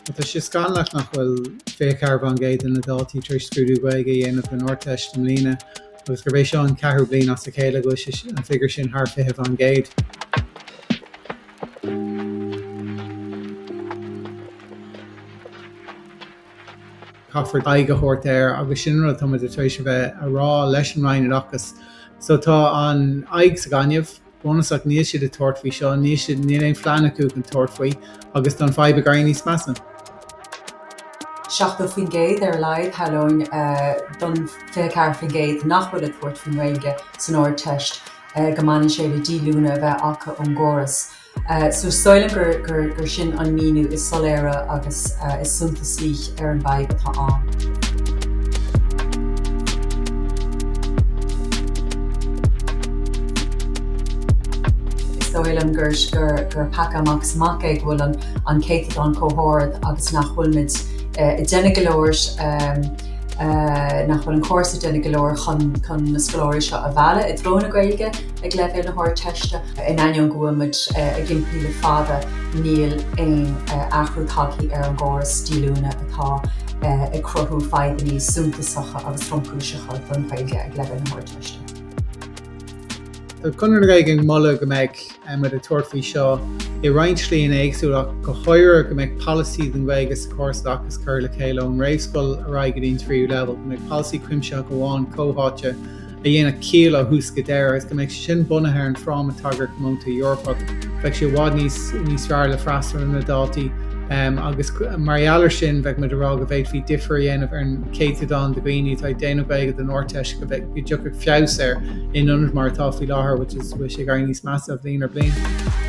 Tá sé scannalach nach bhfuil 24% de na daltaí tar éis scrúdú Gaeilge a dhéanamh don Ardteist i mbliana agus gurb é seo an ceathrú bliain as a chéile go bhfuil sé an figiúr sin thar 20%. Caithfear aghaidh a thabhairt air agus sin an rud atá muid tar éis a bheith a rá leis an Roinn Oideachais. So tá an aghaidh sa ghaineamh. Bunúsach, níl siad ag tabhairt faoi seo, níl siad, níl aon phlean acu chun tabhairt faoi agus tá an fadhb ag éirí níos measa. 70% ar a laghad, shamhlóinn, don 24% nach bhfuil ag tabhairt faoin nGaeilge san Ardteist, go mbaineann sé le díolúine a bheith acu ón gcóras. So is dóigh liom gur, gur, gur sin an míniú is soiléire agus is suntasaí ar an bhfadhb atá ann. Is dóigh liom gur, gur, gur peaca amach is amach é go bhfuil an, an céatadán chomh hard agus nach bhfuilimid ag déanamh go leor, nach bhfuil an córas ag déanamh go leor chun, chun na scoláirí seo a mhealladh i dtreo na Gaeilge ag leibhéal na hArdteiste. In ainneoin go bhfuil muid ag impí le fada, níl aon athrú tagtha ar an gcóras díolúine atá ag cruthú fadhbanna suntasacha agus tromchúiseacha don Ghaeilge ag leibhéal na hArdteiste. Tá Conradh na Gaeilge ag moladh go mbeadh muid ag tabhairt faoi seo i roinnt slíonna éagsúla ach go háirithe go mbeadh polasaí don Ghaeilge sa chóras oideachais curtha le chéile ón réamhscoil ar aghaidh go dtí an tríú leibhéal, go mbeadh polasaí cuimsitheach amháin comhtháite a dhéanfadh ciall ó thús go deireadh agus go mbeadh sé sin bunaithe ar an fráma tagartha comónta Eorpach. Bheadh sé i bhfad níos níos fearr le freastal ar na daltaí agus mar gheall air sin bheadh muid ag rá go bhféadfaí difear a dhéanamh ar an céatadán de dhaoine atá ag déanamh Gaeilge don Ardteist go bheadh go dtiocfadh feabhas air in ionad mar atá faoi láthair which is bhfuil sé ag éirí níos measa ó bhliain ar bliain.